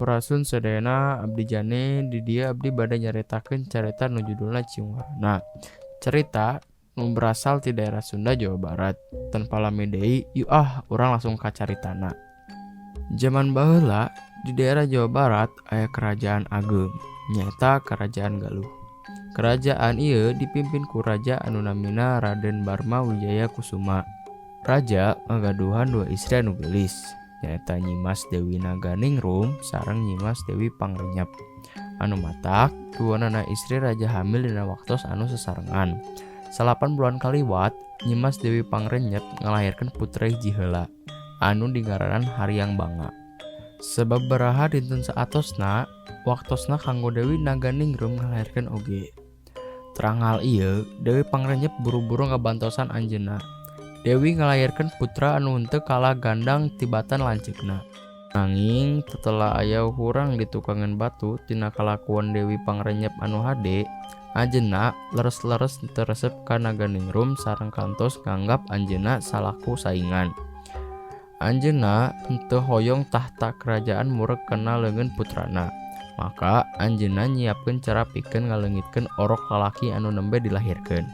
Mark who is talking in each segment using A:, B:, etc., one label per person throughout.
A: Sampurasun sadayana, abdi Jane. Di dieu abdi bade nyaritakeun carita nu judulna Ciung Warana. Carita nu berasal ti daerah Sunda, Jawa Barat. Tanpa lami deui, yuk ah, urang langsung ka caritana. Jaman baheula di daerah Jawa Barat aya kerajaan ageung, nyaeta Kerajaan Galuh. Kerajaan ieu dipimpin ku raja anu namina Raden Barma Wijaya Kusuma. Raja ngagaduhan dua istri anu geulis, nyaeta Nyimas Dewi Naganingrum sareng Nyimas Dewi Pangrenyep. Anu matak duanana istri raja hamil dina waktos anu sasarengan. 9 bulan kaliwat, Nyimas Dewi Pangrenyep ngalahirkeun putra hiji heula anu dingaranan Hariang Banga. Sababaraha dinten saatosna, waktosna kanggo Dewi Naganingrum ngalahirkeun oge. Terang hal ieu, Dewi Pangrenyep buru-buru ngabantosan anjeunna. Dewi ngalahirkeun putra anu henteu kalah gandang tibatan lanceukna. Nanging tetela aya hurang di tukangeun batu tina kalakuan Dewi Pangrenyep anu hade, anjeunna leres-leres teu resep ka Naganingrum sareng kantos nganggap anjeunna salaku saingan. Anjeunna henteu hoyong tahta kerajaan mureg kana leungeun putrana. Maka anjeunna nyiapkeun cara pikeun ngaleungitkeun orok lalaki anu nembe dilahirkeun.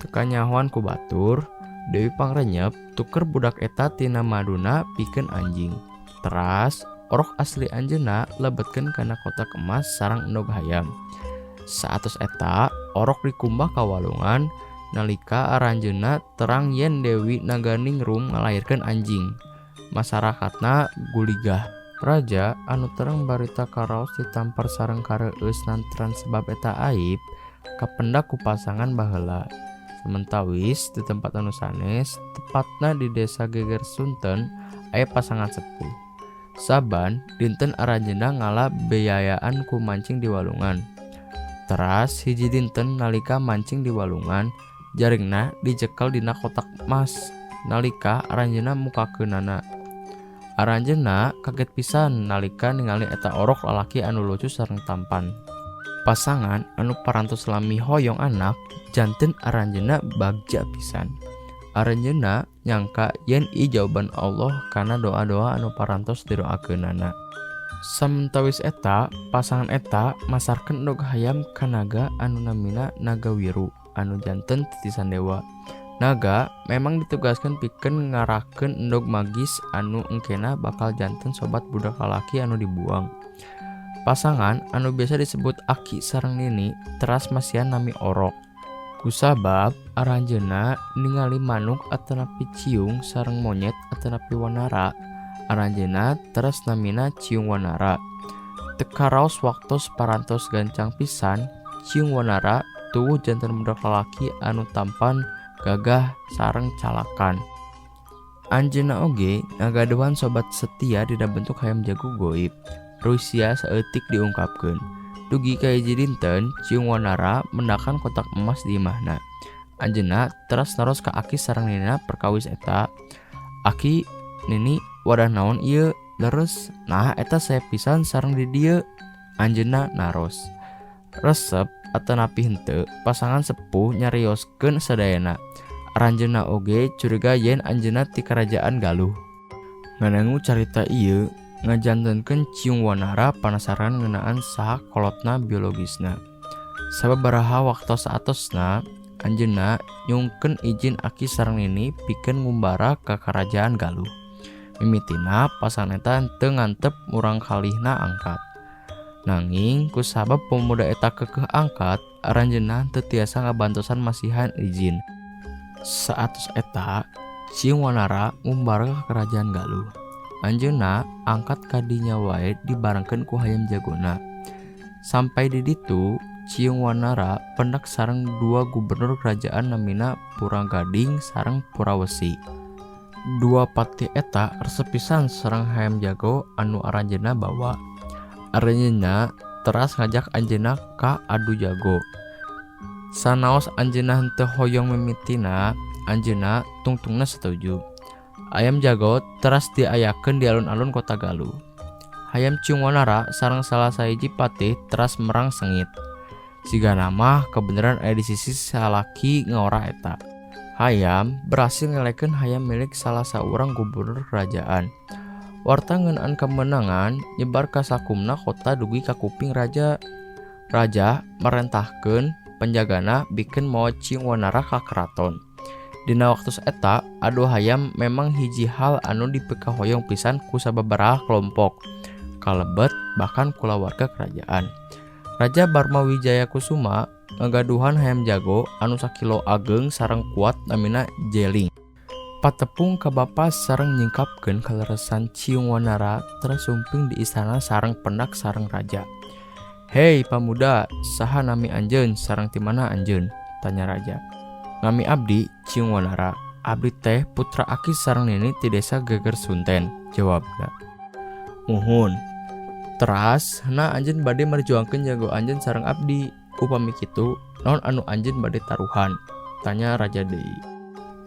A: Teu kanyahoan ku batur, Dewi Pangrenyep tuker budak eta tina maduna pikeun anjing. Teras orok asli anjeunna lebetkeun kana kotak emas sareng endog hayam. Saatos eta orok dikumbah ka walungan. Nalika aranjeunna terang yen Dewi Naganingrum ngalahirkeun anjing, masarakatna guligah. Raja anu terang barita karaos ditampar sareng kareueus lantaran sebab eta aib, kapendak ku pasangan baheula. Samentawis di tempat anu sanes, tepatna di Desa Geger Sunten, aya pasangan sepuh. Saban dinten aranjeunna ngala beyayaan ku mancing di walungan. Teras hiji dinten nalika mancing di walungan, jaringna dicekel dina kotak emas nalika aranjeunna mukakeunana. Aranjeunna kaget pisan nalika ningali eta orok lalaki anu lucu sareng tampan. Pasangan anu parantos lami hoyong anak janten aranjeunna bagja pisan. Aranjeunna nyangka yen ieu jawaban Allah kana doa-doa anu parantos didoakeunana. Samentawis eta, pasangan eta masarkeun endog hayam ka naga anu namina Nagawiru anu janten titisan dewa. Naga memang ditugaskeun pikeun ngarakeun endog magis anu engkena bakal janten sobat budak lalaki anu dibuang. Pasangan anu biasa disebut Aki sareng Nini teras masihan nami Orok. Kusabab aranjeunna ningali manuk atanapi ciung sareng monyet atanapi wanara, aranjeunna teras namina Ciung Wanara. Teu karaos waktos parantos gancang pisan, Ciung Wanara tuwuh janten budak lalaki anu tampan, gagah sareng calakan. Anjeunna oge ngagaduhan sobat setia dina bentuk hayam jago goib. Rusia saeutik diungkapkeun. Dugi ka hiji dinten Ciung Wanara mendakan kotak emas di imahna. Anjeunna teras naros ka aki sareng ninina perkawis eta. "Aki, Nini, wadah naon ieu? Leres, naha eta sae pisan sareng di dieu?" Anjeunna naros. Resep atanapi henteu, pasangan sepuh nyarioskeun sadayana. Aranjeunna oge curiga yen anjeunna ti Karajaan Galuh. Ngadangu carita ieu ngajantenkeun Ciung Wanara panasaran ngeunaan saha kolotna biologisna. Sababaraha waktos saatosna, anjeunna nyungkeun ijin aki sareng nini pikeun ngumbara ka Karajaan Galuh. Mimitina pasangan eta teu ngantep murangkalihna angkat. Nanging kusabab pemuda eta keukeuh angkat, aranjeunna teu tiasa ngabantosan masihan ijin. Saatos eta, Ciung Wanara ngumbara ka Karajaan Galuh. Anjeunna angkat ka dinya wae dibarengkeun ku hayam jagona. Sampai di ditu, Ciung Wanara pendak sareng dua gubernur kerajaan namina Puragading sareng Purawesi. Dua patih eta resep pisan sareng hayam jago anu aranjeunna bawa. Aranjeunna teras ngajak anjeunna ka adu jago. Sanaos anjeunna henteu hoyong mimitina, anjeunna tungtungna satuju. Ayam jago teras diayakeun di alun-alun kota Galuh. Hayam Ciung Wanara sareng salah sahiji patih teras merang sengit. Sigana mah kebeneran aya di sisi salaki ngora eta. Hayam berhasil ngelehkeun hayam milik salah saurang gubernur kerajaan. Warta ngeunaan kamenangan nyebar ka sakumna kota dugi ka kuping raja. Raja marentahkeun penjagana bikeun mawa Ciung Wanara ka keraton. Dina waktos eta adu hayam memang hiji hal anu dipikahoyong pisan ku sababaraha kelompok kalebet bahkan kulawarga kerajaan. Raja Barmawijaya Kusuma ngagaduhan hayam jago anu sakilo ageng sareng kuat namina Jeling. Patepung ka bapa sareng nyingkapkeun kaleresan Ciung Wanara teras sumping di istana sareng pendak sareng raja. "Hei pamuda, saha nami anjeun sareng ti mana anjeun?" tanya raja. "Nami abdi Ciung Wanara. Abdi teh putra aki sareng nini ti desa Geger Sunten," jawabna. "Muhun. Teras na anjeun bade merjuangkeun jago anjeun sareng abdi. Upami kitu, naon anu anjeun bade taruhan?" tanya raja deui.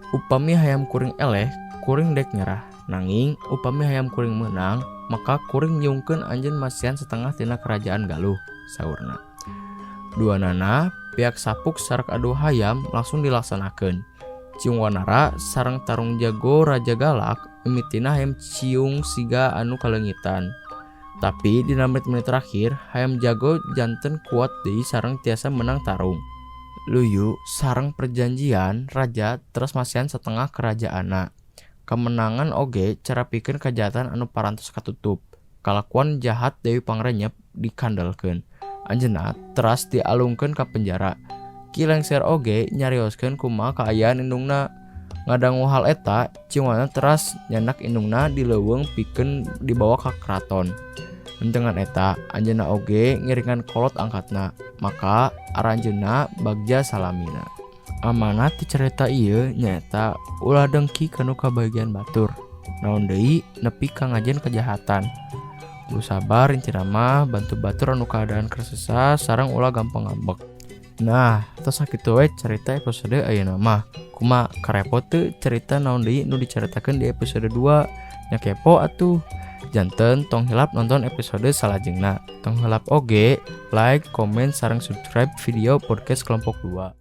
A: "Upami hayam kuring eleh, kuring dek nyerah. Nanging upami hayam kuring meunang, maka kuring nyungkeun anjeun masihan setengah tina kerajaan Galuh," saurna. Duanana pihak sapuk sareng adu hayam langsung dilaksanakeun. Ciung Wanara sareng tarung jago Raja Galak mimitina hayam ciung siga anu kaleungitan. Tapi dina menit-menit terakhir hayam jago janten kuat deui sareng tiasa menang tarung. Luyu sareng perjanjian raja teras masihan setengah kerajaanna. Kemenangan oge cara pikeun kajahatan anu parantos katutup. Kalakuan jahat Dewi Pangrenyep dikandelkeun. Anjeunna teras dialungkeun ka penjara. Ki Lengser oge nyarioskeun kumaha kaayaan indungna. Ngadangu hal eta, Ciung Wanara teras nyandak indungna di leuweung pikeun dibawa ka keraton. Henteu ngan eta, anjeunna oge ngiringan kolot angkatna, maka aranjeunna bagja salamina. Amanat ti carita ieu nyaeta ulah dengki kana kabahagiaan batur. Naon deui nepi ka ngajieun kajahatan. Kudu sabar intina mah bantu batur anu kaadaan keur susah sareng ulah gampang ngambek. Nah, tos sakitu we carita episode ayeuna mah. Kumaha karepot teu carita naon deui nu dicaritakeun di episode 2? Nya kepo atuh. Janten tong hilap nonton episode salajengna. Tong hilap oge like, komen, sareng subscribe video podcast kelompok 2.